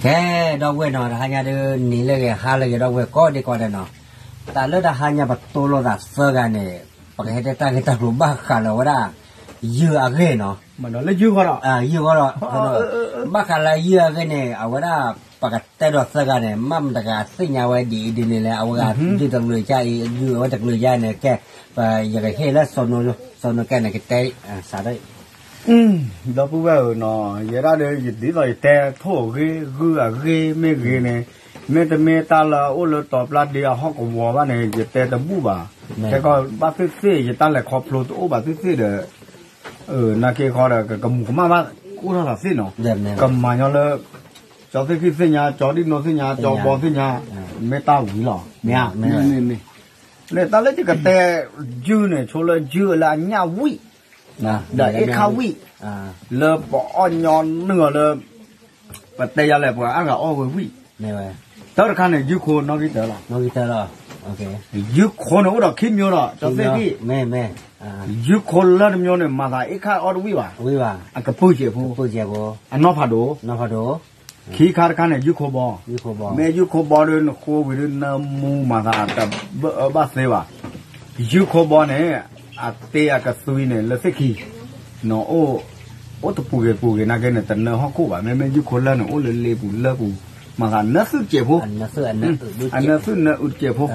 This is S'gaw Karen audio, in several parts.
ကဲ ဒီပုၢ်ဝဲၢ်နီၤ တဟါညါဒုး နံၤလၢအဂ့ၤ ဟါလၢအဂ့ၤ ဒီပုၢ်ဝဲၢ်ကိးဒံကိးဂၤနီၤ, တၢ်လၢတဟါညါပတိလိာ်သးသၢဂၤန့ၣ် ပကဟဲတဲတၢ်ဂ့ၢ်တၢ်ကျိၤဘၣ်ဃးလၢအဝဲဒၣ် ယုၢ်အဂ့ၢ်နီၤ, လၢယုၢ်ဃီဒီး ယုၢ်ဃီဒီး ဘၣ်ဃးလၢယုၢ်အဂ့ၢ်န့ၣ် အဝဲဒၣ် ပကတဲဒီးသၢဂၤန့ၣ် မ့ၢ်မတၤတဂၤသ့ၣ်ညါဝဲဒ်အံၤဒ်န့ၣ်လဲၣ် အဝဲဒၣ်ယုၢ်တကလုာ်ယါအံၤ ယုၢ်အဝဲတကလုာ်ယါန့ၣ် ကဲ ပယကဟ့ၣ်လၢစီၤနိကဲန့ၣ် ကတဲစးဒီး ဒီပုၢ်ဝဲၢ်ဧၢနီၤ, ယဲဒၣ်ဒီး ယဒ်သိးယတဲထိၣ်အဂ့ၢ် ဂုၢ်အဂ့ၢ် မ့ၢ်ဂ့ၤန့ၣ်, မ့တမ့ၢ်တၢ်လၢအအိၣ်လၢတီၤပျၢ်ဒ့အဟီၣ်ကဝီၤဘၣ်န့ၣ် ယတဲတဘူၣ်ဘၣ်. ခဲကီးဘၣ်သ့ၣ်သ့ၣ် ယတၢ်လဲၤခီဖျိတအိၣ်ဘၣ်သ့ၣ်သ့ၣ်ဒီး နာ်က့ခီဒီး ကမူၤကမၣ်ဘၣ်အိၣ်ထီၣ်သးသ့ၣ်နီၤ, ကမၤညီလၢ ကၠီသ့ၣ်ခံသ့ၣ်ညါ ကၠီဒံၣ်နိသ့ၣ်ညါ ကၠီဘီသ့ၣ်ညါ မ့ၢ်တၢ်ဝံၤလီၤ မ့ၢ်ဧါ, မ့ၢ် တၢ်လၢယကတဲ ယုၢ်န့ၣ် ဆိလၢယုၢ်လၢအညၣ်ဝံၣ် ဒီးအ့ၣ်ခၣ်ဝံၣ် လၢပအီၣ်ညီနုၢ်အီၤလၢ ပတဲယၤလဲၣ် ပှၤအါဂၤအီၣ်ဝဲဝံၣ်, တၢ်တခါန့ၣ် ယုၢ်ခိနီၣ်ဂံၢ်တၢလီၤ, ယုၢ်ခိန့ၣ်အိၣ်ဒီးခံမျိုးဒီး ကၠီသ့ၣ်ခံ, ယုၢ်ခိလၢတမျိုးန့ၣ် မၤသးအ့ၣ်ခၣ်အီၣ်တဝံၣ်ဘၣ်, အကပုၢ်စဲးဖိ, အနီၢ်ဖးဒိၣ်, ခံခါတခါန့ၣ် ယုၢ်ခိဘီ, မ့ၢ်ယုၢ်ခိဘီဒီး နဃိဝံၤဒီး နမူမၤသးတဘၣ်အၢဘၣ်သီဘၣ်, ယုၢ်ခိဘီန့ၣ် အတ့အကသွံန့ၣ် လၢသ့ၣ်ခံ, နအိၣ် အိၣ်တပူၤဂ့ၤပူၤဂ့ၤနာ်က့န့ၣ် တနၢဟီၣ်ခိၣ်ဘၣ်, မ့မ့ၢ်ယုၢ်ခိလၢန့ၣ် အိၣ်လၢလ့ပူၤလၢပူၤ, မၤသးနၢသုးတစဲးဖိ, အနၢသုးနၢအုးတစဲးဖိ,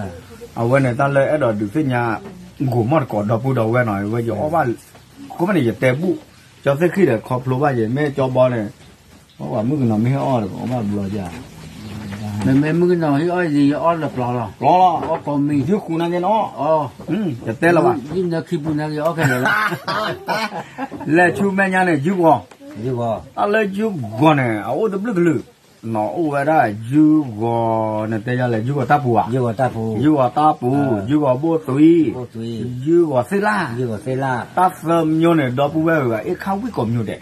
အဝဲန့ၣ်တၢ်လၢအဲၣ်ဒိးဒုးသ့ၣ်ညါ ဂိၤမီၣ်တကိးဒီပုၢ်ဒီဝဲၢ်နီၤ, ဝဲယအီၣ်ဘၣ်, အဃိမ့ၢ်န့ၣ် ယတဲဘူၣ်, ကၠီသ့ၣ်ခံဒီးခီဖျိဘၣ်ယဲ မ့ၢ်ကၠီဘီန့ၣ်, ပှၤမုၣ်ကနီၤမ့ၢ်ဟ့ၣ်အီၣ်ဒီး အီၣ်ဘၣ်ဘျီယါ, မ့မ့ၢ်မုၣ်ကနီၤဟ့ၣ်အီၣ်ယံၤ ယအီၣ်လၢပျီလီၤ, ယုၢ်ဃူနာ်က့နီၤ, ယတဲလၢၤဘၣ်, ယနၢခံပူၤနာ်က့အီၣ်ခဲလၢာ်လီၤ, လဲၤဆူမဲာ်ညါန့ၣ် ယုၢ်ဂီၤ, တၢ်လၢယုၢ်ဂီၤန့ၣ် အအိၣ်တဘျုးကလုာ်, နအိၣ်ဝဲဒၣ်ယုၢ်ဂီၤ, နတဲယၤလဲၣ် ယုၢ်ဂီၤတၢ်ပူၤဧါ, ယုၢ်ဂီၤတၢ်ပူၤ, ယုၢ်ဂီၤဘိၣ်သွံ, ယုၢ်ဂီၤသ့ၣ်လၣ်, တၢ်သၢမျိုးန့ၣ် ဒီပုၢ်ဝဲၢ်ဧၢ အ့ၣ်ခၣ်ဝံၣ်ကိးမံၤဒဲး,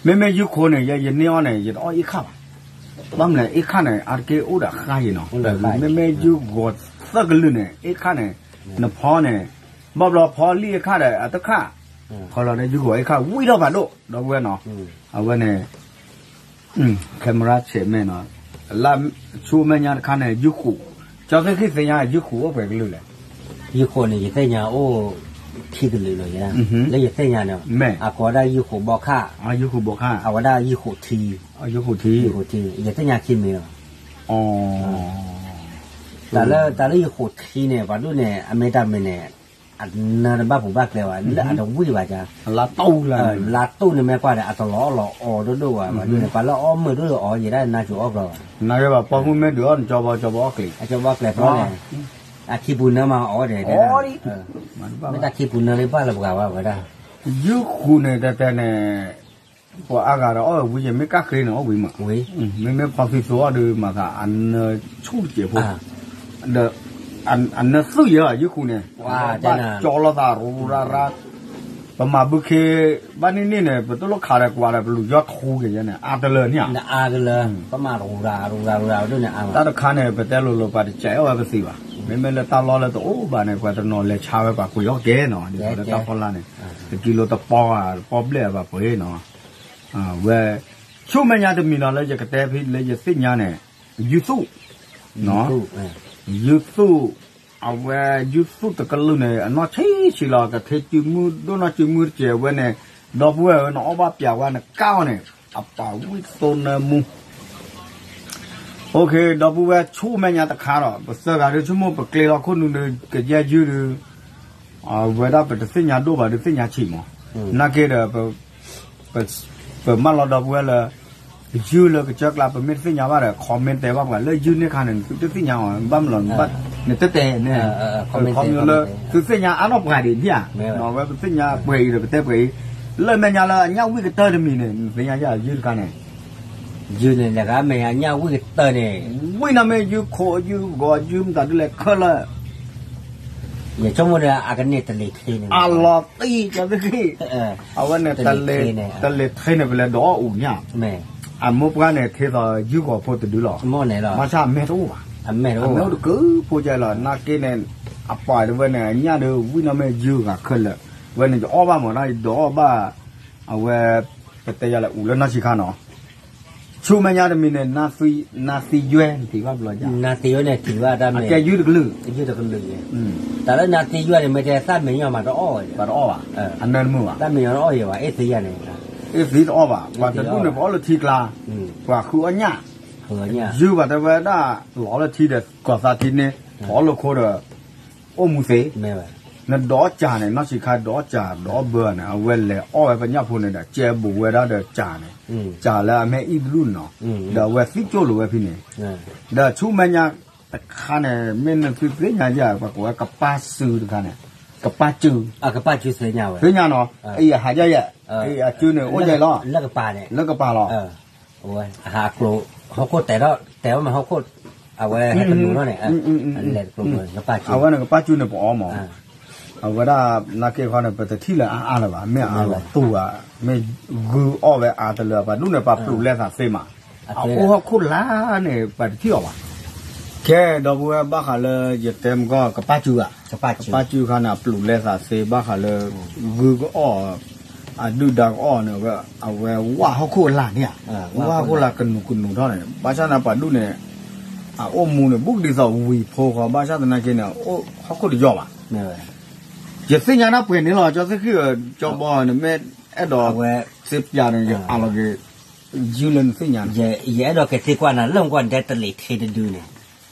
မ့မ့ၢ်ယုၢ်ခိန့ၣ် ယဲယန့ၢ်အီၤန့ၣ် ယတအီၣ်အ့ၣ်ခၣ်ဘၣ်, ဘၣ်မနုၤလဲၣ် အ့ၣ်ခၣ်န့ၣ် အါတက့ၢ်အိၣ်ဒီးဃါယံၤနီၤ, မ့မ့ၢ်ယုၢ်ဂီၤသၢကလုာ်န့ၣ် အ့ၣ်ခၣ်န့ၣ်, နဖီန့ၣ်, ဘၣ်ဘျီဖီလံအ့ၣ်ခၣ်ဒီး အတခၣ်, ခီလီၤန့ၣ် ယုၢ်ဂီၤအ့ၣ်ခၣ်ဝံၣ်ထီၣ်ဖးဒိၣ် ဒီပုၢ်ဝဲၢ်နီၤ, အဝဲန့ၣ် camera ဆဲးမဲာ်နီၤ, လၢဆူမဲာ်ညါတခါန့ၣ် ယုၢ်ဃူး, ကၠီသ့ၣ်ခံသ့ၣ်ညါ ယုၢ်ဃူးအိၣ်ပှဲၤကလုာ်လဲၣ်, ယုၢ်ဃူးန့ၣ် ယသ့ၣ်ညါအိၣ်ခံကလုာ်လီၤ, လၢယသ့ၣ်ညါန့ၣ်, အကိးဝဲဒၣ်ယုၢ်ဃူးဘီခၣ်, ယုၢ်ဃူးဘီခၣ်, အဝဲဒၣ်ယုၢ်ဃူးထံ, ယုၢ်ဃူးထံ, ယသ့ၣ်ညါခံမံၤလီၤ, တၢ်လၢ တၢ်လၢယုၢ်ဃူးထံန့ၣ် ပှၤဒိၣ်န့ၣ် အမ့ၢ်တၢ်မ့ၢ်န့ၣ် အနၢတဘၣ်ပူၤဘၣ်ကျဲဘၣ် လၢအတဝံၣ်ဘၣ်ကါ, လါတူၢ်န့ၣ်မ့ၢ်ကွၢ်ဒီး အတလီၤအီၣ်လီၤအီၤဒိၣ်ဒိၣ်ဘၣ် ပှၤဒိၣ်န့ၣ် ပှၤလၢအီၣ်မုာ်ဒိၣ်အီၤ ယဲဒၣ်နါစိၤအီၣ်ကျီဘၣ်, နၢ်က့ဘၣ် ပိာ်မုၣ်မ့ၢ်ဒုးအီၣ်နကၠီဘီ ကၠီဘီအီၣ်ကျဲ, အကၠီဘီကျဲဖျီန့ၣ်, အခံပူၤနၢမးအီၣ်ဒဲးဒဲး, မ့ၢ်တၢ်ခံပူၤနၢလၢဘၣ်လၢပှၤဘၣ်ဝဲဒၣ်, ယုၢ်ဃူးန့ၣ်တဲတဲန့ၣ် ပှၤအါဂၤဒီးအီၣ်ဝံၤယဲ မ့ၢ်ကၣ်ဃ့န့ၣ်အီၣ်ဝံၤမး, မ့မ့ၢ်ဖီသံသိအီၣ်ဒီးမၤသးအနၢဆူၣ်တစဲးဖိ, ဒီး အနၢသုးယဲ ယုၢ်ဃူးန့ၣ်, ဘၣ်ကၠီလိာ်သးရူရၤရၤ, ပမၤဘုခ့ ဘၣ်န့ၣ်န့ၣ်န့ၣ် ပတလိၣ်ခးဒီးကွၢ်ဒီး ပလူၤယီၢ်ထူက့ၤယဲန့ၣ် အါတလၢန့ၣ်ဧါ, ပမၤရူရၤရူရၤရူရၤဒ်န့ၣ်, တၢ်တခါန့ၣ် ပတဲလိၤလိၤ ပှၤတစဲးအီၣ်ဝဲပသံးဘၣ်, မ့မ့ၢ်လၢတၢ်လီၢ်လၢတအိၣ်ဘၣ်န့ၣ် ပှၤတနီၤလဲၤဆါဝဲ ပှၤကွံာ်အီၣ်ကဲနီၤ, ဒ်သိးလၢတၢ်ဖီလာ်န့ၣ်, တကံလိတပီဧါ တပီဘျဲၣ်ဧါ ပှၤပှ့ၤနီၤ, ဝဲ ဆူမဲာ်ညါတမံၤနီၤ လၢယကတဲဖဲလၢယသ့ၣ်ညါန့ၣ်, ယုၢ်သူၣ်, ယုၢ်သူၣ်, အဝဲယုၢ်သူၣ်တကလုာ်န့ၣ် အနီၢ်ဆံးဆံးလီၤ ကထ့စုမုၢ်ဒိၣ်နီၢ်စုမုၢ်တစဲးဝဲန့ၣ်, ဒီပုၢ်ဝဲၢ်ဧၢ နအီၣ်ဘၣ်ပျးဝဲနကၢ်အီၤန့ၣ်, အပာ်ဝံၣ်သိနၢမူ ဒီပုၢ်ဝဲၢ် ဆူမဲာ်ညါတခါဒီး ပသၢဂၤဒုး ဆိကမိၣ်ပကျဲလီၤခိၣ်နူာ်ဒီး ကယဲၢ်ယုၢ်ဒီး အဝဲဒၣ်ပတသ့ၣ်ညါဒိၣ်ဘၣ်ဒီး သ့ၣ်ညါဆံးမး, နာ်က့ဒီး ပမၢလီၤဒီပုၢ်ဝဲၢ်လၢ ယုၢ်လၢကစၢၢ်ကျါ ပမ့ၢ်တသ့ၣ်ညါဘၣ်ဒီး comment တဲဘၣ်ပှၤလၢယုၢ်န့ၢ်ခါန့ၣ် နသုတသ့ၣ်ညါအီၤ ဘၣ်မနုၤလီၤ နတတဲန့ၣ် comment လၢ သုသ့ၣ်ညါအါထီၣ်ပှၤဒံးဧါ, ဝဲပသ့ၣ်ညါပှဲၤအံၤဒီး ပတဲပှဲၤအံၤ, လၢမဲာ်ညါလၢအညၣ်ဝံၣ်ကတၢၢ်တမံၤန့ၣ် နသ့ၣ်ညါယုၢ်တခါန့ၣ် ယုၢ်န့ၣ် လဲၤဂၤမဲာ်ညါညၣ်ဝံၣ်ကတၢၢ်န့ၣ် ဝံၣ်နီၢ်မ့ၢ်ယုၢ်ခိၣ်ယုၢ်ဂီၤယုၢ်မတၤဒ်လဲၣ်ခဲလၢာ်, ယဆိကမိၣ်ဒီး အကန့ၢ်တလ့ၤထ့န့ၣ် အလီၤတံၢ်ကသ့ၣ်, အဝဲန့ၣ် တလ့ၤထ့န့ၣ် ပလဲၤဒိးအီၣ်အူညၣ်, အမိၢ်ပှၢ်န့ၣ် ထ့သိးယုၢ်ဂီၤဖိတဒုလီၤ, ဘၣ်ဆၣ်အမဲာ်တအိၣ်ဘၣ်, အမဲာ်တအိၣ်တကၢၢ်ဖိကဲလီၤ နာ်က့န့ၣ်, အပာ်တဝဲန့ၣ် အညၣ်ဒီးဝံၣ်နီၢ်မ့ၢ်ယုၢ်ဂၤခဲလၢာ်, ဝဲန့ၣ်ယအီၣ်ဘၣ်မး ယဒိးအီၣ်ဘၣ်, အဝဲ ပတဲယၤလဲၣ် အူလၢနီၢ်ဆံးခါနီၤ, ဆ ဆူမဲာ်ညါတမံၤန့ၣ် နါသံယွဲၢ်နထံၣ်ဘၣ်ဘျီ, နါသံယွဲၢ်န့ၣ်ထံၣ်ဘၣ်တၢ်မဲာ်, အကဲယုၢ်တကလုာ်, ယုၢ်တကလုာ်န့ၣ်, တၢ်လၢနါသံယွဲၢ်န့ၣ် မ့ၢ်တဲသၣ်မဲာ်ညါမးတအီၣ်ဝဲ, ဘၣ်တအီၣ်ဘၣ်, အနၢတမုာ်ဘၣ်, သၣ်မဲာ်ညါတအီၣ်ယဲဘၣ်, အ့ၣ်သံယၤန့ၣ်, အ့ၣ်သံတအီၣ်ဘၣ်, ပှၤတဒူၣ်န့ၣ် ပအီၣ်လၢထံကျါ, ပှၤဃုအီၣ်ညၣ်, ယုၢ်ဘၣ်တဲဝဲဒၣ်လီၤလၢထံဒီး ကီၢ်သးထံန့ၣ်, ပအီၣ်လၢခိဒီး အိၣ်မူသ့, နဒိးစၢ်န့ၣ် နီၢ်ဆံးခါဒိးစၢ်ဒိးဘၢန့ၣ် အဝဲလဲၤအီၣ်ဝဲပညၣ်ဖိန့ၣ်ဒီး ကဲဘူးဝဲဒၣ်ဒီးစၢ်န့ၣ်, စၢ်လၢအမ့ၢ်အံၣ်ဘလူးန့ၣ်နီၤ, ဒီးအဝဲသံကၠိၣ်လိာ်ဝဲဖဲန့ၣ်, ဒီးဆူမဲာ်ညါတခါန့ၣ် မ့ၢ်နသုသ့ၣ်ညါယၤ ပှၤကိးဝဲကပၣ်စုတခါန့ၣ်, ကပၣ်စု, သ့ၣ်ညါနီၤ, အံၤအဟးယဲယဲ, အံၤအစုန့ၣ်အိၣ်ယဲလီၤ, လၢကပၤလီၤ အဟးကျိၤ, ဟီၣ်ခိၣ်တဲထီၣ် တဲဝဲမ့ၢ်ဟီၣ်ခိၣ်, အဝဲဟဲတနူၤထီၣ်န့ၣ်, လဲၤတကျိၤကပၣ်စု, အဝဲန့ၣ်ကပၣ်စုန့ၣ်ပအီၣ်မး, အဝဲဒၣ်နာ်က့ခီန့ၣ် ပတထံၣ်လၢအါအါလၢၤဘၣ်, မ့ၢ်အါလီၤတူၢ်ဘၣ်, မ့ၢ်ဂုၢ်အီၣ်ဝဲအါတလၢ ပှၤဒူၣ်န့ၣ် ပှၤပျိာ်လဲသးသ့မး, အအိၣ်ဟီၣ်ခိၣ်လာ်န့ၣ် ပှၤတထံၣ်အီၤဘၣ်, ကဲဒီပုၢ်ဝဲၢ်ဘၣ်ဃးလၢယတဲမကီၢ်ကပၣ်စုဧါ, ကပၣ်စုခါန့ၣ် အပျိာ်လဲသးသ့ဘၣ်ဃးလၢ ဂုၢ်ကအီၣ် အဒုၣ်ဒါကအီၣ်န့ၣ် အဝဲဝၢ်ဟီၣ်ခိၣ်အလၢ်န့ၣ်ဧါ, ဝၢ်ဟီၣ်ခိၣ်လၢ်ကနူၤကနူၤထီၣ်န့ၣ် ဘၣ်ဆၣ်န့ၣ်ပှၤဒူၣ်န့ၣ် အအိၣ်မူန့ၣ် ဘူးကဒ်သိးဝံၤဖိဃီ ဘၣ်ဆၣ်သနာ်က့န့ၣ် အိၣ်ဟီၣ်ခိၣ်တယီၤဘၣ်, ယသ့ၣ်ညါတၢ်ပှဲၤန့ၣ်လီၤ ကၠီသ့ၣ်ဃံၣ်ဧၢ ကၠီဘီန့ၣ် မ့ၢ်အဲၣ်ဒိးသ့ပျးန့ၣ် ယအးလီၤက့ၤ ယုၢ်လၢနသ့ၣ်ညါန့ၣ်, ယအဲၣ်ဒိးကသံကွၢ်နၤ လၢမကွၢ်နတဲတလံးထံတဒုန့ၣ်,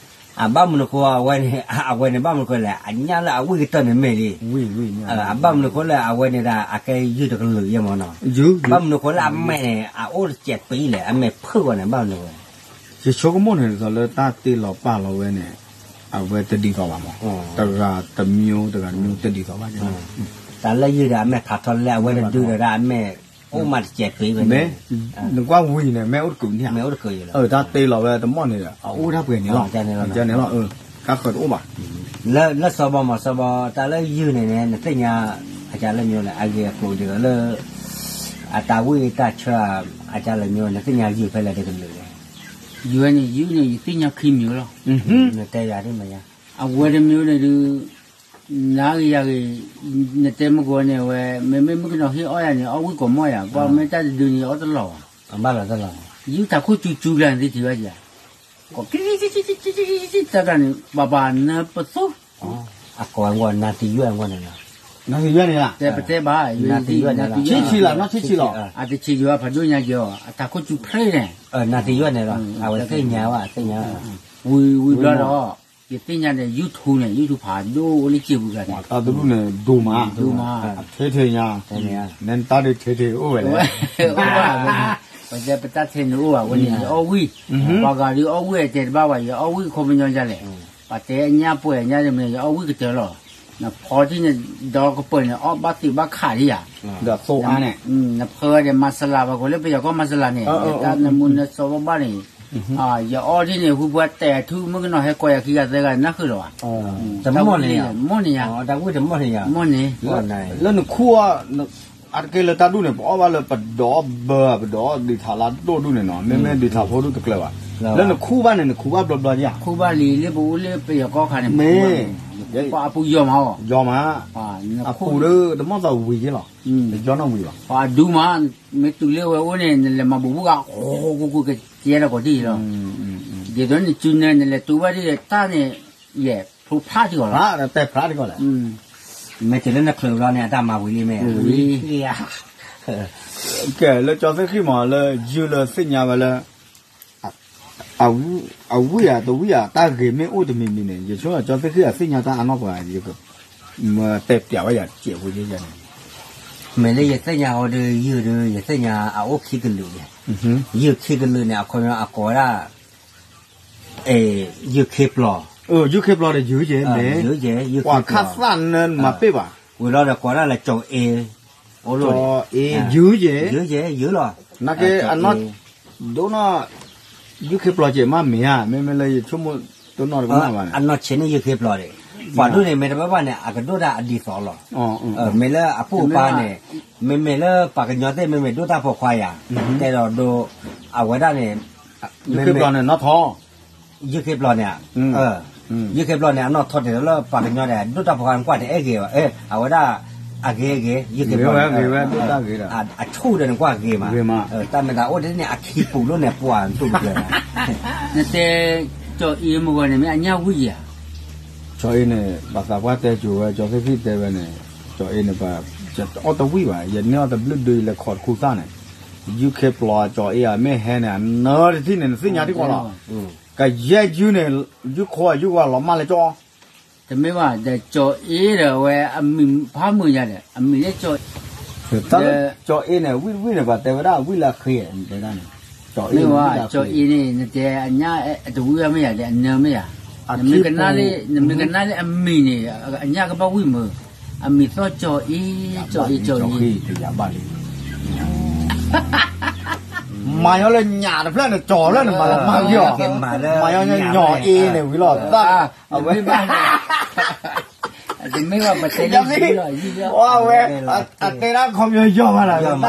အဘၣ်မနုၤဃိအဝဲန့ၣ် အဝဲန့ၣ် ဘၣ်မနုၤဃိလဲၣ် အညၣ်လၢအဝံၣ်ကတၢၢ်န့ၣ်မ့ၢ်လံ, အဘၣ်မနုၤဃိလၢအဝဲန့ၣ်ဒၣ် အကဲယုၢ်တကလုာ်ယဲၢ်မးနီၤ, ဘၣ်မနုၤဃိလၢအမဲာ်န့ၣ် အအိၣ်တစဲးပံလဲၣ် အမဲာ်ဖုၣ်ဂီၤန့ၣ် ဘၣ်မနုၤဃိ ယဆိကမိၣ်န့ၣ် ဒ်သိးလၢတၢ်တ့လီၤပာ်လီၤဝဲန့ၣ် အဝဲတဒ်သိးဘၣ်မး, တဂၤတမျိုး တဂၤတမျိုး တဒ်သိးဘၣ်, တၢ်လၢယုၢ်ဒီးအမဲာ်ထးထီၣ်လဲၣ် အဝဲတဒုဒီးဒၣ်အမဲာ် အိၣ်မးတစဲးပံဝဲန့ၣ်, နကွၢ်ဝံၤန့ၣ် မ့ၢ်အိၣ်တကုာ်န့ၣ်, တၢ်တ့လီၤဝဲတမီၢ်န့ၣ်ဒီး အအိၣ်တၢ်ပှဲၤန့ၣ်လီၤ, န့ၣ်လီၤ, တၢ်ဃၢၤတအိၣ်ဘၣ်, လၢစီၤဘီမး စီၤဘီ တၢ်လၢယုၢ်န့ၣ်န့ၣ် နသ့ၣ်ညါ အကါလၢမ့ၢ်လဲၣ် အဂ့ၢ်အကျိၤဒ်သိးလၢ အတၢ်ဝံၣ်တၢ်ဆၢ အကါလၢမ့ၢ် နသ့ၣ်ညါယုၢ်ဖဲလဲၣ်တကလုာ်လဲၣ်, ယုၢ်န့ၣ် ယုၢ်န့ၣ် ယသ့ၣ်ညါခံမံၤလီၤ, နတဲယၤဒ်မ့ၢ်ယါ, အဝဲတမံၤန့ၣ်ဒုး နဂ့ၤယၤဂ့ၤ, နတဲမုၢ်ကီၤန့ၣ်ဝဲ မ့မ့ၢ်မုၣ်ကနီၤဟ့ၣ်အီၣ်ယၤန့ၣ် အီၣ်ဝံၣ်ကိးမီၢ်ယၤ ကွၢ်မ့ၢ်တၢ်တဒုန့ၣ် အီၣ်တလီၤဘၣ်, ဘၣ်လီၤတလီၤ, ယုၢ်တၢ်ခိၣ်စူၤစူၤကျါန့ၣ် သ့ထံၣ်ဘၣ်ယၤ, ကိးက့ၤ တၢ်တၢ်န့ၣ် ဘၣ်ဘၣ်နၢပသိ အကိးဝဲနါသံယွဲၢ်အဂီၢ်န့ၣ်လီၤ, နါသံယွဲၢ်န့ၣ်လီၤ, တဲပတဲဘၣ်, နါသံယွဲၢ်န့ၣ်လီၤ, ဆံးဆံးလီၤ နီၢ်ဆံးဆံးလီၤ, အတဆံးယွဲၢ် ဖးဒိၣ်ညါယွဲၢ် အတၢ်ခိၣ်စူၤဖျ့န့ၣ်, နါသံယွဲၢ်န့ၣ်လီၤ, အဝဲသ့ၣ်ညါဝဲ သ့ၣ်ညါ ဝံၤဝံၤဘျီဒီး ယသ့ၣ်ညါဒီး YouTube န့ၣ် YouTube ဖးဒိၣ်အိၣ်လၢစံာ်ပူၤဂၤန့ၣ်, တၢ်တဒူၣ်န့ၣ် ဒိၣ်မး, ဒိၣ်မး, ထဲထဲညါ, နတၢ်ဒုးထဲထဲအိၣ်ဝဲလဲၣ်, ပတဲပတၢ်ထဲန့ၣ်အိၣ်ဘၣ်ဝဲန့ၣ် ယအီၣ်ဝံၣ်, ပှၤဂၤဒုးအီၣ်ဝံၣ်အတဲတဘၣ်ဘၣ် ယအီၣ်ဝံၣ်ခီပညီဒ်လဲၣ်, ပှၤတဲညၣ်ပှဲၤညါတမံၤ ယအီၣ်ဝံၣ်ကတၢၢ်လီၤ, နဖီထံန့ၣ် ဒီကပၢၢ်န့ၣ် အီၣ်ဘၣ်သ့ၣ်ဘၣ်ခးဒံးယၤ, ဒီးသိအါန့ၣ်, နဖီဒီးမၤစလၤ ပှၤကိးလၢပယီၤကီၢ်မၤစလၤန့ၣ် တၢ်နမူနစီဘၣ်ဘၣ်န့ၣ် ယအီၣ်ဒ်န့ၣ် ဟူပှၤတဲအထူ မုၣ်ကနီၤဟဲကိးယၤခံဂၤသၢဂၤ နၢ်ဃုာ်လီၤဘၣ်, တမီၢ်န့ၣ်ယၤ, မီၢ်န့ၣ်ယၤ, တၢ်ဝံၣ်တမီၢ်န့ၣ်ယၤ, မီၢ်န့ၣ်, လၢနခူၣ်အီၤ, အတက့ၢ်လၢတၢ်ဒူၣ်န့ၣ် ပအီၣ်ဘၣ်လၢပဒီဘၢ ပဒီဒုးထးလၢဒိၣ်ဒူၣ်န့ၣ်နီၤ မ့မ့ၢ်ဒုးထးဖိဒူၣ်တကျၢၤဘၣ်, လၢနခူၣ်ဘၣ်န့ၣ် နခူၣ်ဘၣ်ဘျီဘျီဧါ, ခူၣ်ဘၣ်လံလၢပအိၣ်လၢပယီၤကီၢ်ခါန့ၣ် မ့ၢ်, ပှၤအပူၤယီၤမးအီၤ, ယီၤမး, အပူၤဒီးတမီၢ်သးဝံၤယဲလီၤ, ယီၤနီၢ်ဝံၤဘၣ်, ပှၤအဒူမး, မ့ၢ်တုၤလၢဝဲအိၣ်န့ၣ် နလဲၤမၤဘူးဘူးဂၤ ဃိဃိဃိကကဲဒီးကိးတံၢ်လီၤ, ဒ်သိးန့ၣ်စုနဲ နလဲၤတူၢ်ဘၣ်ဒ်တၢ်န့ၣ် ယဲၢ်ဖျိဖျါထံကီၢ်လီၤ, တဲဖျါထံကီၢ်လဲၣ်, မ့ၢ်တုၤလၢနချုးဘျီန့ၣ် အတၢ်မၤဝံၤလံမ့ၢ်, ကဲလၢကၠီသ့ၣ်ဃံၣ်မး လၢယုၢ်လၢသ့ၣ်ညါဝဲလၢ အဝံၣ်ဧါတဝံၣ်ဧါ တၢ်ဂ့ၤမ့ၢ်အိၣ်တမံၤမံၤန့ၣ် ယဆိကမိၣ်ကၠီသ့ၣ်ဃံၣ်အသ့ၣ်ညါတၢ်အါနီၢ်ပှၤ မ့ၢ်တဲပျးဝဲယၤစဲးဖိယဲၢ်န့ၣ်, မ့ၢ်လၢယသ့ၣ်ညါဟီဒီးယုၢ်ဒီး ယသ့ၣ်ညါအအိၣ်ခံကလုာ်န့ၣ်, ယုၢ်ခံကလုာ်န့ၣ် အခီပညီအကိးဝဲဒၣ် ယုၢ်ခ့ပျီၤ, ယုၢ်ခ့ပျီၤဒီးယုၢ်ကဲန့ၣ်, ယုၢ်ကဲ ယုၢ်ခ့ပျီၤ, ပှၤခါသၣ်နၢမၤပ့ၢ်ဘၣ်, ဝံၤလီၤဒီးကိးဒၣ်လၢကၠီၤအ့, ကၠီၤအ့ ယုၢ်ကဲ, ယုၢ်ကဲ ယုၢ်လီၤ, နာ်က့အနီၢ် ဒိၣ်နီၢ် ယုၢ်ခ့ပျီၤကဲမးမ့ၢ်ဧါ, မ့မ့ၢ်လၢယဆိကမိၣ်တနီၢ်တကနၣ်ဘၣ်န့ၣ်, အနီၢ်ဆံးန့ၣ်ယုၢ်ခ့ပျီၤန့ၣ်, ပှၤဒိၣ်န့ၣ် မ့ၢ်တဘၣ်ဘၣ်န့ၣ် အကဒိၣ်တၢ်အဒ်သိးလီၤ, မ့ၢ်လၢအပိၢ်အပၢ်န့ၣ်, မ့မ့ၢ်လၢပှၤကညီသ့ၣ် မ့မ့ၢ်ဒိၣ်တၢ်ဖိခွါယၤ, တဲဒီးဒိ အဝဲဒၣ်န့ၣ်, ယုၢ်ခ့ပျီၤန့ၣ်နီၢ်ထီၣ်, ယုၢ်ခ့ပျီၤန့ၣ်, ယုၢ်ခ့ပျီၤန့ၣ် အနီၢ်ထီၣ်တ့ၢ်လၢပှၤကညီန့ၣ် ဒိၣ်တၢ်ဖိခွါကွၢ်တအဲၣ်ဂ့ၤဘၣ်, အဝဲဒၣ် အဂ့ၤဂ့ၤ ယက့ၤဝဲဂ့ၤဝဲဒိၣ်တၢ်ဂ့ၤဒီး အဆူၣ်ဒီးနကွၢ်ဂ့ၤမး, တၢ်မ့ၢ်သးအိၣ်ဒ်န့ၣ် အခံပူၤလိၣ်န့ၣ် ပှၤတူၢ်ကတၢၢ်ဘၣ်, နတဲ ကၠီၤအ့မ့ၢ်ဂီၢ်န့ၣ် မ့ၢ်အညၣ်ဝံၣ်ဧါ, ကၠီၤအ့န့ၣ် ပှၤသးပှၢ်တဲကိၤဝဲ ကၠီၤသ့ၣ်ခံတဲဝဲန့ၣ်, ကၠီၤအ့န့ၣ် ယအီၣ်တဝံၣ်ဘၣ် ယန့ၢ်အီၣ်တဘျုးဒု ယလဲၤခိးတခူသၣ်န့ၣ်, ယုၢ်ခ့ပျီၤကၠီၤအ့ဧါ မ့ၢ်ဟဲန့ၣ် အနၢတထံၣ်န့ၣ် နသ့ၣ်ညါထံၣ်ကီးလီၤ, ကယဲၢ်ယုၢ်န့ၣ် ယုၢ်ခိအယုၢ်ဝဲလီၤမၢ်လၢကၠီ တမ့ၢ်ဘၣ် ဒီးကၠီၤအ့ဒီးဝဲ အမံၤဖးမုာ်ယၤဒီး အမံၤလၢကၠီၤ, ကၠီၤအ့န့ၣ် ဝံၣ်တဝံၣ်န့ၣ် ပှၤတဲဝဲဒၣ်ဝံၣ်လၢအဃ့, မ့ၢ်ဝဲ ကၠီၤအ့န့ၣ် နတဲအညၣ်တဝံၣ်ဘၣ်မ့ၢ်ယၤဒီး အနၢမ့ၢ်ယၤ, နမ့ၢ်ကနၣ်လၢအမံၤန့ၣ် အညၣ်ကဘၣ်ဝံၣ်မုာ်, အမံၤသီၣ်ကၠီၤအ့, ကၠီၤအ့ ကၠီၤအ့, မၤညီလၢညၣ်တဖျၢၣ်န့ၣ် ကၠီၤလၢန့ၣ် မၤလီၤမၢ်က့ၤအီၤ, မၤညီညီအ့န့ၣ်ဝံၤလီၤ, တမ့ၢ်ဘၣ် ပတဲလၢယံၤလီၤ, ဝဲ အတဲဒၣ်ခီပညီယီၤမးလီၤ,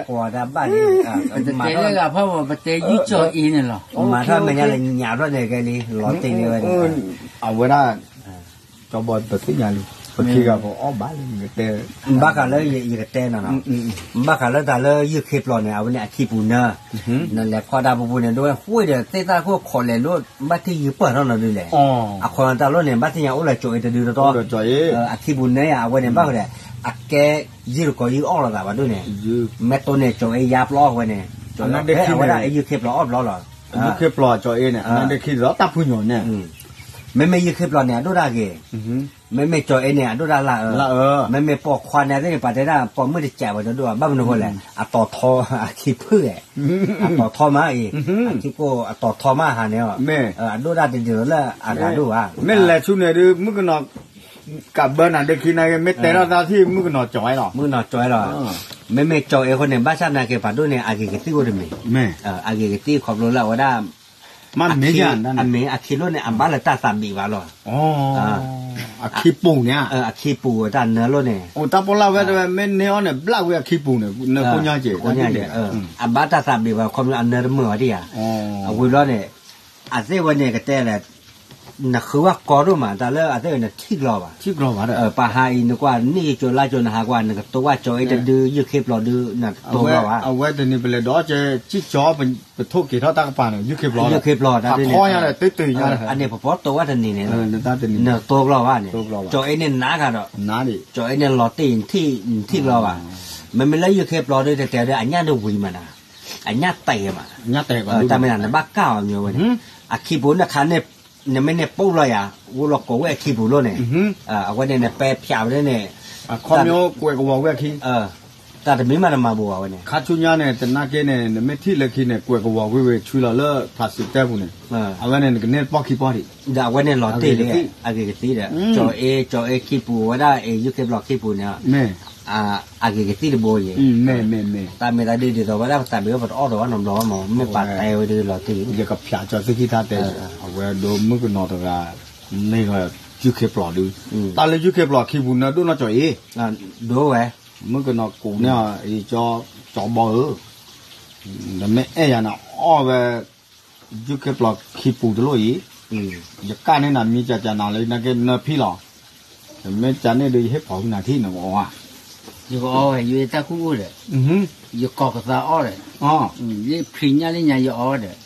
တၢ်တပၢၢ်ဒီးယဲၢ်, ပတဲလၢဂၤဖီမး ပတဲယုၢ်ကၠီၤအ့န့ၣ်လီၤ, မၤထီၣ်မဲာ်ညါလၢညၣ်ဖျၢၣ်န့ၣ်ကဲလံ လီၤတ့ၢ်လံဝဲန့ၣ်, အဝဲဒၣ် ကၠီဘီပသ့ၣ်ညါလံ, ပခံဂၤပအီၣ်ဘၣ်လံ နကတဲ, ဘၣ်ဃးလၢယကတဲနီၤနီၤ, ဘၣ်ဃးလၢတၢ်လၢယုၢ်ခ့ပျီၤန့ၣ် အဝဲန့ၣ်အခံပူၤနၢ, နလဲၤဖီၣ်တၢ်ပူၤပူၤန့ၣ် ဒိဝဲဃ့ဒီးသ့ၣ်သၣ်ခိၣ်ခိးလဲၤလိၣ် ဘၣ်ထံၣ်ယုၢ်ပၢၢ်ထီၣ်နီၤဒုလဲၣ်, အခီတၢ်လိၣ်န့ၣ် ဘၣ်သ့ၣ်ညါအိၣ်လၢကၠီၤအ့တဒုတတီၢ်, အခံပူၤနၢယၤ အဝဲန့ၣ်ဘၣ်ဃုာ်ဒီး အကဲယုၢ်တကိးယုၢ်အီၣ်လိာ်သးဘၣ်ဒိၣ်န့ၣ်, မ့ၢ်တိၢ်န့ၣ် ကၠီၤအ့ယါပျီအီၣ်ဝဲန့ၣ်, အဝဲဒၣ်အယုၢ်ခ့ပျီၤအီၣ်ပျီလီၤ, ယုၢ်ခ့ပျီၤကၠီၤအ့န့ၣ် အနၢ်ဒ့ခံဒီးတၢ်ဖုညိၣ်န့ၣ်, မ့မ့ၢ်ယုၢ်ခ့ပျီၤန့ၣ် အဒိၣ်ဒၣ်ဂ့ၤ မ့မ့ၢ်ကၠီၤအ့န့ၣ် အဒိၣ်ဒၣ်လၢအၢ, မ့မ့ၢ်ပိာ်ခွါန့ၣ်သ့ၣ်န့ၣ် ပှၤတဲဒၣ်ပိာ်မုၣ်တစဲးဝဲတဒိၣ်ဘၣ်, ဘၣ်မနုၤဃိလဲၣ် အတီၤထီ အခံဖုၣ်ဧဲ, အတီၤထီမးအံၤ, အခံကိၣ်အတီၤထီမးဟးန့ၣ်, အဒိၣ်ဒၣ်တဒ်သိးလၢအဂၤဒိၣ်ဘၣ်, မ့ၢ်လဲၤဆူန့ၣ်ဒုး မုၣ်ကနီၤ ကးဘၢနၤဒ့ခံနာ်က့ မ့ၢ်တဲထီၣ်တၢ်ထံၣ် မုၣ်ကနီၤကၠီၤအ့လီၤ, မုၣ်ကနီၤကၠီၤအ့လီၤ, မ့မ့ၢ်ကၠီၤအ့အဃိန့ၣ် ဘၣ်ဆၣ်နာ်က့ ပှၤဒိၣ်န့ၣ် အဂ့ၤကသံၣ်အိၣ်တမံၤ, အဂ့ၤကသံၣ်ခီဖျိလၢအဝဲဒၣ် မ့ၢ် အမ့ၢ်အခံလိၣ်န့ၣ် အဘၣ်လၢတၢ်သးဘံးဘၣ်လီၤ, အခံပူၤန့ၣ်, အခံပူၤတၢ်နၢလိၣ်န့ၣ်, အိၣ်တၢ်ပီၣ်လၢ်ဝဲတဝဲ မ့ၢ်န့ၢ်အီၤန့ၣ် ဘျၣ်ဝဲအခံပူၤန့ၣ် နကိညါက့ၤ, အဘၣ်တၢ်သးဘံးဘၣ် ခီဖျိအနၢတမုာ်ဘၣ်ဒံးဧါ, အဝံၤဘျီန့ၣ် အသ့ၣ်ဝဲန့ၣ်ကတဲလဲၣ် နဃုဝဲကီဒိၣ်မး တၢ်လၢအသ့ၣ်ဝဲန့ၣ်ထံၣ်ကျီဘၣ်, ပှၤဟးအံၤ နကွၢ်နံၣ်ယကၠိလါကၠိနဟးကွၢ် နကတိၤဝဲကၠီၤအ့တဒု ယုၢ်ခ့ပျီၤဒု နတိၤကျီဘၣ်, အဝဲတနံၤပလဲၤဒီးကၠီၤ ပထိၣ်က့ၤထီၣ်တၢ်ကပၤန့ၣ် ယုၢ်ခ့ပျီၤလီၤ, အန့ၣ်ပပိာ်တိၤဝဲတနံၤန့ၣ်, အန့ၣ်ပပိာ်တိၤဝဲတနံၤန့ၣ်, နတိၤကျီဘၣ်န့ၣ်, ကၠီၤအ့န့ၣ်နးကဒီး, ကၠီၤအ့န့ၣ်လီၤတ့ၢ် နထံၣ်ကျီဘၣ်, မ့မ့ၢ်လၢယုၢ်ခ့ပျီၤဒု တတဲဒု အညၣ်ဒုဝံၤမးနၤ, အညၣ်တဲာ်မး, တၢ်မ့ၢ်နဘၣ်ကၢ်အီၤမ့ၢ်ဝဲန့ၣ်, အခံပူၤန့ၣ်ခါန့ၣ် နမ့ၢ်န့ၢ်ပိၢ်လီၤယၤ ဝိလီၤကိးဝဲအခံပူၤလိၣ်န့ၣ်, အဝဲန့ၣ်နပဲဖျးဝဲန့ၣ်, အခီပညီကွဲးကဝီၤဝဲအခံ, တၢ်တမံၤမးနမၤဘူးဘၣ်ဝဲန့ၣ်, ခါဆူညါန့ၣ် တနာ်က့န့ၣ် နမ့ၢ်ထံၣ်လၢခံန့ၣ် ကွဲးကဝီၤဝဲဝဲဆူလီၤလၢ plastic တဲပူၤန့ၣ်, အဝဲန့ၣ်နကန့ၢ်တပီၢ်ခံပီၢ်ဒံး, ဒီးအဝဲန့ၣ်လီၤတ့ၢ်လံ, အဂ့ၤကသံၣ်ဒီး, ကၠီၤအ့ ကၠီၤအ့ခံပူၤဝဲဒၣ်အ့ ယုၢ်ခ့ပျီၤခံပူၤန့ၣ်, အဂ့ၤကသံၣ်တဘိယဲၢ်, တၢ်မ့ၢ်သးဒ်ဒ်သိးဝဲဒၣ်ပသးဘ့ၣ်ပတအီၣ်ဒီးဘၣ်နီတဘျီဘၣ်မး မ့ၢ်ပှၤတဲဝဲဒ်လီၤတ့ၢ်, ယကဖျးကၠီၤသ့ၣ်ခံထါတဲ, အဝဲဒိမုၣ်ကနီၤတဂၤ, န့ၢ်ယုၢ်ခ့ပျီၤဒု, တၢ်လၢယုၢ်ခ့ပျီၤခံပူၤန့ၣ်ဒိၣ်နီၢ်ကၠီၤအ့, ဒိဝဲ, မုၣ်ကနီၤကူးန့ၢ်အီၤ ကၠီဘီဧၢ, နမ့ၢ်အဲၣ်ယၤန့ၣ် အီၣ်ဝဲ ယုၢ်ခ့ပျီၤခံပူၤတလိၣ်အံၤ, ယကၣ်န့ၢ်နၤမံၤကၠးကၠးနၤလၢနာ်က့နၢဖံလီၤ, နမ့ၢ်ကၠးန့ၢ်ဒုး ယဟ့ၣ်ဖီၣ်ဝံနၤထံၣ်နကအီၣ်ဧါ, ယကအီၣ်ဝဲ ယတၢ်ကူၣ်အိၣ်ဒီး, ယကိးကသးအီၣ်ဒီး, ယဖျံးညၣ်လၢညါယအီၣ်ဒီး,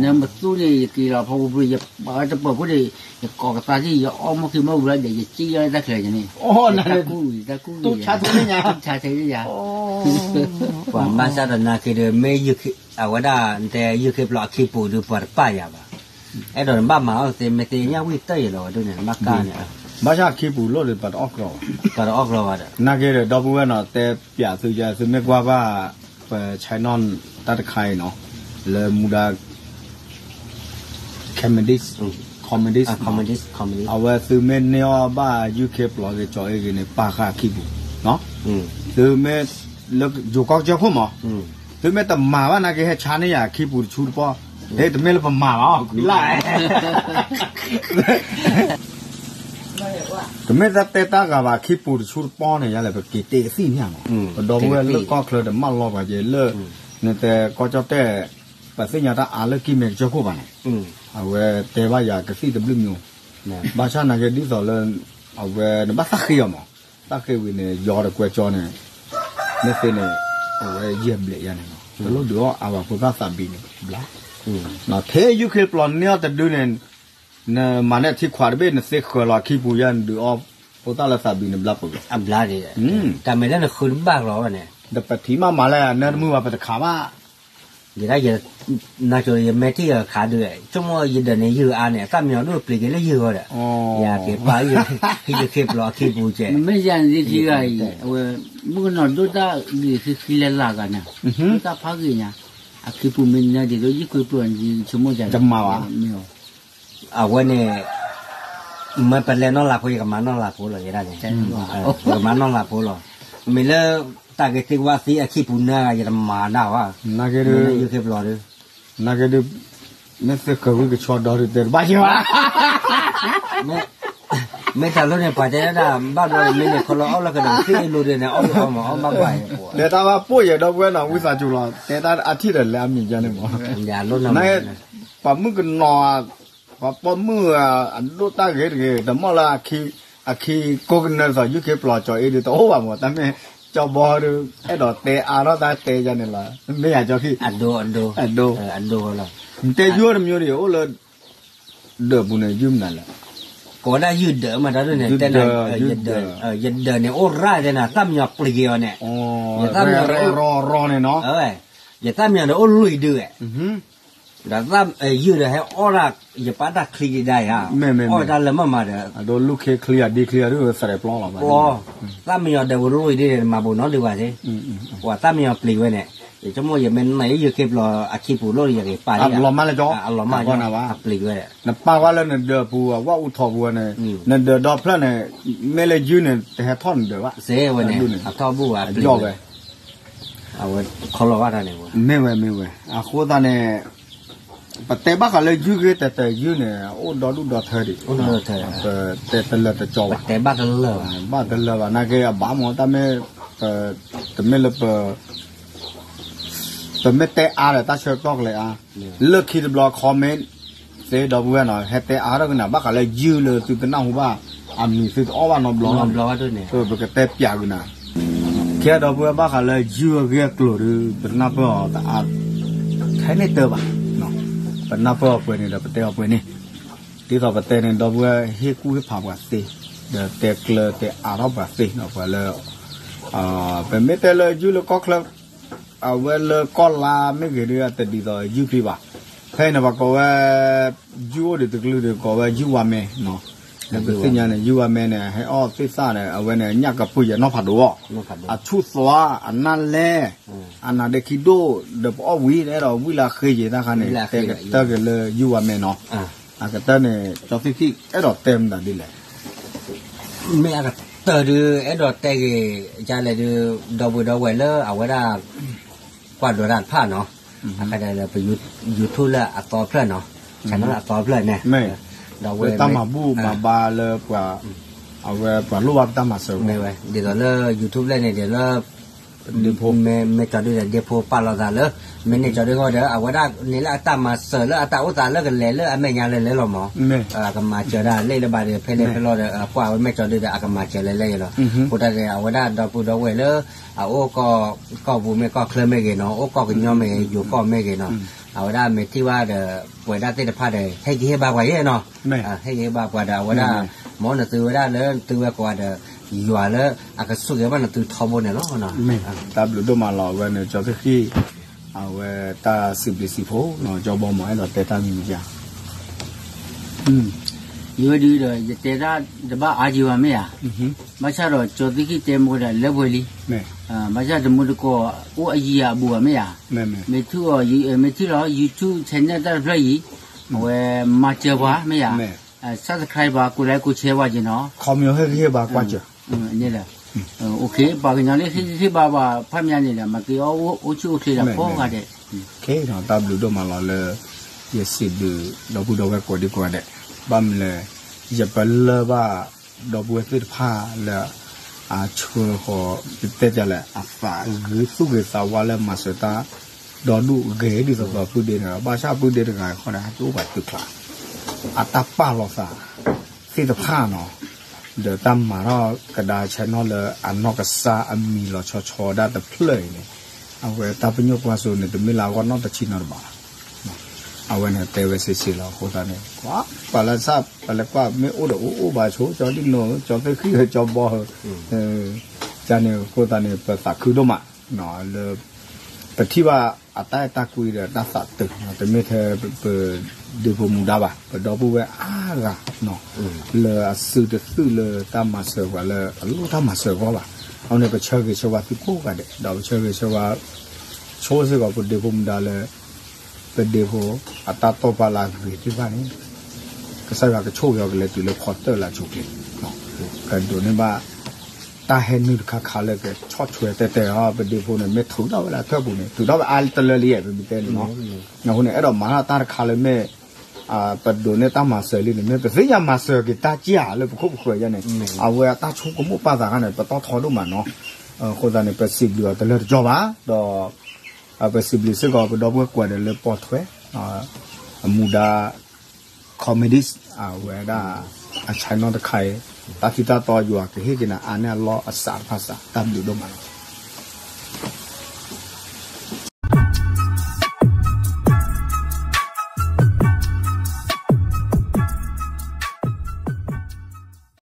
နမသူန့ၣ် ယက့ၤလီၤဖီပူၤ ယပာ်ဝဲတပၢၤခိၣ်ဒီး, ယကိးကသးထံၣ် ယအီၣ်မိၢ်ခံမိၢ်ဝံၤလီၤဒီး ယစံၣ်လီၤတၢ်ချၢန့ၣ်, တၢ်ကူၣ်ဝံၤ တၢ်ကူၣ်ဝံၤယၤ, ပှၤဘၣ်ဆၣ်ဒီးနာ်က့ဒီး မ့ၢ် အဝဲဒၣ်တဲယုၢ်ခ့ပျီၤအခံပူၤဒုး ပှၤတပာ်ယၤဘၣ်, အဲၣ်ဒိးနဘၣ်မၤအီၣ်သ့ မ့ၢ်သ့ညၣ်ဝံၣ်တၢၢ်ယၤလီၤဝဲဒၣ်န့ၣ် ဘၣ်ကၢ်န့ၣ်, ဘၣ်ဆၣ်ခံပူၤလိၣ်ဒီး ပှၤတအီၣ်ကျီၤဘၣ်, ပှၤတအီၣ်ကျီၤဘၣ်ဒီး, နာ်က့ဒီး ဒီပုၢ်ဝဲၢ်နီၤ တဲပျးသုယဲ သုမ့ၢ်ကွၢ်ဘၣ် ပ channel တၢ်တခါအံၤနီၤ, လၢမူဒါ comedy, comedy, အဝဲသုမ့ၢ်န့ၢ်အီၣ်ဘၣ်ယုၢ်ခ့ပျီၤဂ့ၤ ကၠီၤအ့ဂ့ၤန့ၣ် ပာ်ဃာ်ခံပူၤ, သုမ့ၢ်လၢယိၤကီၢ်ကစၢၢ်ခိၣ်မး, သုမ့ၢ်တမၤဘၣ်နာ်က့ ဟဲဆါန့ၢ်ယၤခံပူၤတဆူတပီၢ်, ဟဲတမ့ၢ်လၢပမၤဘၣ်အီၤ ကွံာ်လၢ် တမ့ၢ်တၢ်တဲတၢ်ဂၤဘၣ် ခံပူၤတဆူတပီၢ်န့ၣ် ယလဲၣ် ပက့ၤတ့ကသံၣ်န့ၣ်မး, ပဒီပုၢ်ဝဲၢ်လၢကီၢ်ချၢတမၢလီၤပှၤက့ၤလၢ နတဲကီၢ်ကၠီၣ်တဲၣ် ပသ့ၣ်ညါတၢ်အါလၢကံၢ်မဲာ်ကစၢၢ်ခိၣ်ဘၣ်န့ၣ်, အဝဲတဲဘၣ်ယၤကသံၣ်တဘျုးမံၤ, ဘၣ်ဆၣ်နာ်က့ဒ်သိးလၢ အဝဲနဘၣ်သးဃ့အီၤမး, တၢ်ဃ့ဝံၤန့ၣ် ယီၤဒီးကွဲကၠီန့ၣ်, မ့ၢ်သ့န့ၣ်, အဝဲယဲၢ်ဘျဲၣ်ယၤန့ၣ်လီၤ. တလိၣ်ဒုးအီၣ်အါဘၣ်ဖိသၣ်သးဘံန့ၣ်ဘျါ, ထဲယူၢ်ခ့ပျီန့ၢ်အီၣ်တဒုန့ၣ်, နမၤန့ၢ်ထံခွးတဘ့ၣ် နသ့ဃၢၤလီၤအခံပူၤယဲၢ် နဒုးအီၣ်ဖိသၣ်လၢသးဘံန့ၣ်ဘျါပှဲၤ, အဘျါဒံး, တၢ်မ့ၢ်လၢနဃုတဘၣ်လီၤဝဲန့ၣ်, ဒီးပထံၣ်မးမၤလဲၣ် နတမုာ်ဘၣ် ပတခးဘၣ် ယဲဒၣ်ယ, နကၠိယမဲာ်ထံၣ်ယခးဒုး, ဆိကမိၣ်ယဒၢးန့ၣ်ယုၢ်အါန့ၣ် သၣ်မံယီၤဒိၣ်ပျံၤက့ၤလၢယုၢ်ဂီၢ်ဒီး, ယက့ၤပာ်ယုၢ်, ယုၢ်ခ့ပျီအခံပူၤကဲ, မ့ၢ်ယၤန့ၣ်ထံဂၤအံၤ, အဝဲ, မုၣ်ကနီၤဒိၣ်တၢ်ဂ့ၤဃံဃံလၢလာ်ဂၤန့ၣ်, ဒိၣ်တၢ်ဖးဂ့ၤညါ, အခံပူၤမ့ၢ်နၢ်ဒ်သိးယုၢ်ခ့ပျီန့ၣ် ဆိကမိၣ်ယၤ, တမၤဘၣ်, မ့ၢ်, အဝဲန့ၣ် မ့ၢ်ပလဲၤနီၢ်လၤဖိ ယကမၤနီၢ်လၤဖိလီၤ ယဲဒၣ်န့ၣ်, ယကမၤနီၢ်လၤဖိလီၤ, မ့ၢ်လၢ, တၢ်ဂ့ၤသ့ၣ်ကဘၣ်သံအခံပူၤနၢ် ယတမၤဒၣ်ဘၣ်, နာ်က့ဒုး, နာ်က့ဒုး, မ့ၢ်သ့ကဝံကဆီဒီဒုးတဲတဘၣ်ယဲဘၣ်, မ့ၢ်တၢ်လိၣ်န့ၣ် ပှၤတဲဒၣ် ဘၣ်ဘျီန့ၣ်မ့ၢ်န့ၣ် ခီလီၤအီၣ်လၢကဒီးသ့ၣ်အလိၤဒုးန့ၣ် အီၣ်လၢအီၣ်မးအီၣ်ဘၣ်ဘၣ်, တဲတၢ်ဘၣ်ပိၢ်ယဲဒီပုၢ်ဝဲၢ်နီၤ ဝံသးစူၤလီၤ တဲတၢ်အထံၣ်ဒီးလဲၤအမံၤယါန့ၣ်မး, ပှၤမုၣ်ကနီၤ ပှၤပိာ်မုၣ်အဒိၣ်တၢ်ဂ့ၤတဂ့ၤ တမီၢ်လၢ, အခံကိးကနၢသိးယုၢ်ခ့ပျီကၠီအ့ဒုးတအိၣ်ဘၣ်မး တၢ်မ့ၢ်, ကၠီဘီဒုး, အဲၣ်ဒိးတဲအါထီၣ်တၢ်တဲယါန့ၣ်လီၤ, မ့ၢ်ယၤကၠီခံ, အဒိ, အဒိ, အဒိ, နတဲယုၢ်တမျိုးန့ၣ် အိၣ်လၢ, ဒၢးပူၤန့ၣ် ယုၢ်မနုၤလဲၣ်, ကိးဝဲဒၣ်ယုၢ်ဒၢးမးတၢ်ဒ်န့ၣ်, တဲနၤ, ယဒၢးန့ၣ် အိၣ်ရၣ်တဲနၤ သၣ်မံယီၤပျံၤက့ၤအီၤန့ၣ်, ယသၣ်မံယီၤဒီးအိၣ်လွံၢ်ဒု, ယသၣ်မံယီၤဒီးအိၣ်လွံၢ်ဒု, ဒီးယုၢ်ဒီးဟဲအီၣ်ဒၣ်, ယပာ်တၢ်ချံဒံးဒၣ်ယၤ, အီၣ်တၢ်လၢမးမးဒီး, အဒိလူၢ်ခ့ချံအဒ့ချံအဒုးသရဲးပျီလီၤ, ပျီ, သၣ်မံယီၤဒီးဝဲလွံၢ်ဒုန့ၣ် မၤဘိးနီတဒုဘၣ်သ့, ပှၤသၣ်မံယီၤပျံၤဝဲန့ၣ်, ယဆိကမိၣ်ယမ့ၢ်နၤယုၢ်ခ့ပျီအခံပူၤလိၣ်ယက့ၤပာ်, အလီၤမၢ်လၢကၠီ, အလီၤမၢ်, အပျံၤဝဲ, နပာ်ကွၢ်လၢနဒၢးပူၤအဝဲအူထီၣ်ပူၤန့ၣ်, နဒၢးဒီဖျၢၣ်န့ၣ်, မ့ၢ်လၢယုၢ်န့ၣ် တဟဲထီၣ်နဒၢးဘၣ်, စဲဝဲန့ၣ်, အထီၣ်ဘူၣ်ဝဲ, အဝဲခီလီၤဘၣ်တၢ်န့ၣ်, မ့ၢ်ဝဲမ့ၢ်ဝဲ, အဃိသတးန့ၣ် ပတဲဘၣ်ဃးလၢယုၢ်ဂ့ၤတဲတဲယုၢ်န့ၣ် အိၣ်ဒီဒူၣ်ဒီထၢဒံး, ပတဲတလၢတကၠီဘၣ်, တဲဘၣ်တလၢဘၣ်, ဘၣ်တလၢဘၣ် နာ်က့အဘၣ်မး တၢ်မ့ၢ်, တမ့ၢ်လၢပ, ပမ့ၢ်တဲအါဒီးတၢ်ဆၢကတီၢ်ကလဲၤအါ, လၢခံတဘျီ comment သ့ဒီပုၢ်ဝဲၢ်နီၤ ဟဲတဲအါထီၣ်ကနၤ ဘၣ်ဃးလၢယုၢ်လၢသုတနၢ်ဟူဘၣ်, အမံၤသုတအီၣ်ဘၣ်နီတဘျီ, ပကတဲပျးကနၤ, ခဲဒီပုၢ်ဝဲၢ်ဘၣ်ဃးလၢယုၢ်အဂ့ၢ်အကျိၤဒီး ပနၢ်ပၢၢ်အီၤတအါ, ထဲန့ၣ်တၢ်ဘၣ်, ပနၢ်ပၢၢ်အီၤပှဲၤန့ၣ်ဒီး ပတဲအီၤပှဲၤန့ၣ်, ဒ်သိးပတဲန့ၣ် ဒီပုၢ်ဝဲၢ်ဟ့ၣ်ကူၣ်ဟ့ၣ်ဖးပှၤသ့, ဒီးတဲကျၢၤတဲအါထီၣ်ပှၤသ့နီၤ ပှၤလၢ, ပမ့ၢ်တဲလၢယုၢ်လၢကီၢ်ချၢ, အဝဲလၢကီၢ်လါမ့ၢ်ဂ့ၤဒီး တဒ်သိးယုၢ်ဖံဘၣ်, ဖဲအံၤန့ၣ် ပှၤကိးဝဲ, ယုၢ်အိၣ်ဒံးတကလုာ်ဒီး ကိးဝဲယုၢ်ဝါမဲ, နပသ့ၣ်ညါန့ၣ် ယုၢ်ဝါမဲန့ၣ် ဟဲအီၣ်သ့ၣ်သၣ်န့ၣ် အဝဲန့ၣ် ညၣ်ကပှ့ၤယနီၢ်ဖးဒိၣ်အီၤ, အဆူၣ်သွါ အနၢ်လဲၢ်, အနါဒ့ခံဒိၣ်, ဒီးပအီၣ်ဝံၤ အဲၣ်ဒိးဝံၣ်လၢအဃ့ယံၤတၢ်ခါန့ၣ် တဲကတၢၢ်က့ၤလၢယုၢ်ဝါမဲနီၤ, အကတၢၢ်န့ၣ် ကၠီသ့ၣ်ခံ အဲၣ်ဒိးတဲမတၤဒ်လဲၣ် မ့ၢ်အကတၢၢ်ဒုး အဲၣ်ဒိးတဲဂ့ၤ, ယလဲၣ်ဒုး, ဒီပုၢ်ဝဲၢ်လၢအဝဲဒၣ်, ကွၢ်ဒိးတၢ်တဖၣ်နီၤ, အကဒီးလၢပ, YouTube လၢအသီဖျၢၣ်နီၤ, channel လၢအသီဖျၢၣ်န့ၣ်, ဒီးဝဲတၢ်မၤဘူၣ်မၤဘါလၢပှၤ, အဝဲပှၤလိၣ်ဘၣ်ပတၢ်မၤစၢၤဝဲ, ဒ်သိးလၢ YouTube ဖျၢၣ်န့ၣ်ဒီးလၢ မ့ၢ်ကၠီဒုဒီး ဒ့ဖိပာ်လီၤသးလၢ, မ့ၢ်န့ၣ်ကၠီဒုဃီဒီး အဝဲဒၣ်န့ၣ်လၢအတၢ်မၤစၢၤလၢအတၢ်အိၣ်သးလၢကလဲၤလၢအမဲာ်ညါလဲၤလဲၤလီၤမး, အကမၤစၢၤဒၣ်လၢလၢဘၣ်ဒီး ဖဲလဲၣ်ဖဲလဲၣ်ဒီး အကွၢ်ဝဲမ့ၢ်ကၠီဒုဒီး အကမၤစၢၤလဲၤလဲၤလီၤ, အဃိတၢ်န့ၣ် အဝဲဒၣ်ဒီပုၢ်ဒီဝဲၢ်လၢ, အအိၣ်ကီၢ်ပူၤမ့ၢ်ကီၢ်ချၢမ့ၢ်ဂ့ၤနီၤ, အိၣ်ကီၢ်ကညီမ့ၢ်ဂ့ၤ ယိၤကီၢ်မ့ၢ်ဂ့ၤနီၤ, အဝဲဒၣ်မ့ၢ်ထံၣ်ဘၣ်ဒီး ပဝဲဒၣ်သ့ၣ်တဖၣ်ဒီး ဟ့ၣ်ဂံၢ်ဟ့ၣ်ဘါပှၤယဲနီၤ, ဟ့ၣ်ဂံၢ်ဟ့ၣ်ဘါပှၤဒီး အဝဲဒၣ်, မ်နသုဝဲဒၣ်လၢသုဝဲကိးဂၤဒီး, ယွၤလၢအကဆိၣ်ဂ့ၤဘၣ်နသုထီဘိန့ၣ်လီၤ. တၢ်ဘျုးဒိၣ်မးလီၤ အဝဲန့ၣ် ကၠီသ့ၣ်ခံ, အဝဲတၢ်စံးဘျုးစံးဖှိၣ်, ကၠီဘီမး အဲၣ်ဒိးတဲတၢ်မံၤမံၤယါ ယဝဲဒုးဒီး ယတဲတၢ်တဘၣ်အါက့ၤဘၣ်မ့ၢ်ဧါ, ဘၣ်ဆၣ်ဒီးကၠီသ့ၣ်ခံတဲမ့ၢ်ဝဲဒၣ်လၢပှဲၤလံ, ဘၣ်ဆၣ်တမူတကိးအိၣ်အယံၤအဘူးဘၣ်မ့ၢ်ဧါ, မ့ၢ်ထံၣ်အီၤ, မ့ၢ်ထံၣ်လီၤ YouTube channel တၢ်တဖျၢၣ်အံၤ, အဝဲမၤစၢၤပှၤမ့ၢ်ဧါ, subscribe ပှၤ ကိးlike ကိးshare ပှၤက့ၤနီၤ, ခီမီဟဲကဟ့ၣ်ဘါကွၢ်စၢၤ, န့ၣ်လီၤ, ပှၤကညီလၢဟ့ၣ်ဂံၢ်ဟ့ၣ်ဘါပှၤဖးမးန့ၣ်ဒီး မၤက့ၤအီၣ်အိၣ်ဆူၣ်အိၣ်ချ့ဒီးဖိဂၤဒဲး, တၢ်ဘျုးဒိၣ်မးလီၤလၢ ယစံးဘျုး ဒီပုၢ်ဒီဝဲၢ်ကိးဒံကိးဂၤဒဲး, ဘၣ်မနုၤလဲၣ်, ယပလၢၢ်ဘၣ် ဒီပုၢ်ဝဲၢ်သ့ၣ်တဖၣ်လၢ အဆှၢဃီၤ ပတဲတၢ်လဲၣ် အသးဂ့ၤသူၣ်ဂ့ၤသးဝါလၢမၤစၢၤတၢ် ဒီဒူၣ်ဂ့ၤဒ်သိးသိးပုၢ်ဒ့တဂၤ ဘၣ်ဆၣ်ပုၢ်ဒ့တဂၤဃီဒီး ဟဲတအိၣ်ပှၤတုၤချါ အတၢ်ပာ်လီၤသးသ့ၣ်တဖၣ်နီၤ, ဒီးတၢ်မၤထီၣ်ကဒါဆဲးနီၣ်လၢအနီၢ်ကစၢ်အမံၤလီၤဆီဆီဒၣ်တဖျၢၣ်အံၤန့ၣ်, အဝဲတၢ်ပညိၣ်ကွၢ်စိန့ၣ် တမ့ၢ်လၢအဂီၢ်နီတဆံနီတဘးဘၣ်. အဝဲန့ၣ်တဲဝဲစ့ၢ်စ့ၢ်လီၤ. အဃိသတးန့ၣ် ပှၤလၢဆၣ် ပလဲၤကွၢ်မ့ၢ်အိၣ်ဒီးအိၣ်အိၣ်ဘၣ်ဆိ ကၠီဒံၣ်နိ ကၠီသ့ၣ်ဃံၣ်ဧၢ ကၠီဘီဧၢ, ကန့ၣ်အဃိသတးန့ၣ် ပသးခုဒိၣ်မး လၢ ပထံၣ်ဘၣ်အတၢ်အဲၣ်တၢ်ကွံဒီးတၢ်သးတုၤ, တမ့ၢ်ထဲပဒ့ဖိမူဒါဘၣ်, ပဒီပုၢ်ဝဲၢ်အါဂၤ လၢအစုတသုၣ်လၢတၢ်မၤစၢၤပှၤလၢအလိၣ်တၢ်မၤစၢၤအဂီၢ်ဘၣ်. အဃိန့ၣ် ပဆၢဂ့ၤဆၢဝါသုကိးဂၤဒဲး, ဒီးပဆၢဂ့ၤဆၢဝါဆိစ့ၢ်ကီး ပဒ့ဖိမူဒါလၢ ပဒ့ဖိအတၢ်တိာ်ပာ်လၢအဂ့ၤသ့ၣ်တဖၣ်န့ၣ် ကစၢ်ယွၤကဆိၣ်ဂ့ၤအီၤကလဲၤတုၤလၢခီတၢၣ်လၢအဆိကျဲ, ကဒိးန့ၢ်ဘၣ် တၢ်ဟဲနုာ်တခါခါလၢကဆီၣ်ထွဲတဲာ်တဲာ်အီၤ ပဒ့ဖိန့ၣ် မ့ၢ်ထုးထီၣ်ဝဲလၢအထၢၣ်ပူၤန့ၣ် ထုးထီၣ်ဝဲအါတလၢလံ ပမ့ၢ်တဲန့ၣ်လီၤ. အဃိန့ၣ် အဲၣ်ဒိးမၤထီၣ်တၢ်တခါလၢမ့ၢ် ပဒိးန့ၢ်တၢ်မၤစၢၤလံန့ၣ် မ့ၢ်ပသ့ၣ်ညါမၤစၢၤက့ၤတၢ်က့ၢ်ဧါလၢပခိၣ်ပဃၢၤယါန့ၣ် အဝဲအတၢ်ဆိကမိၣ်ပာ်သးခါန့ၣ် ပတီၢ်ထီဒိၣ်မးနီၤ. အဃိသတးန့ၣ် ပစံးဘျုးအီၤတလၢတကီဘၣ် ဒီး ပစံးဘျုးစ့ၢ်ကီး ပဒီပုၢ်ဝဲၢ်ကွဲးဒီးလၢပိာ်ထွဲ အမူဒါ comedies အဝဲဒၣ် အ channel တခါအံၤ တၢ်ထံတၢ်တီယွၤကဟ့ၣ်က့ၤနၤအါန့ၢ်အလီၢ်အစးတဖၣ်စး တၢ်ဘျုးဒိၣ်မးလီၤ.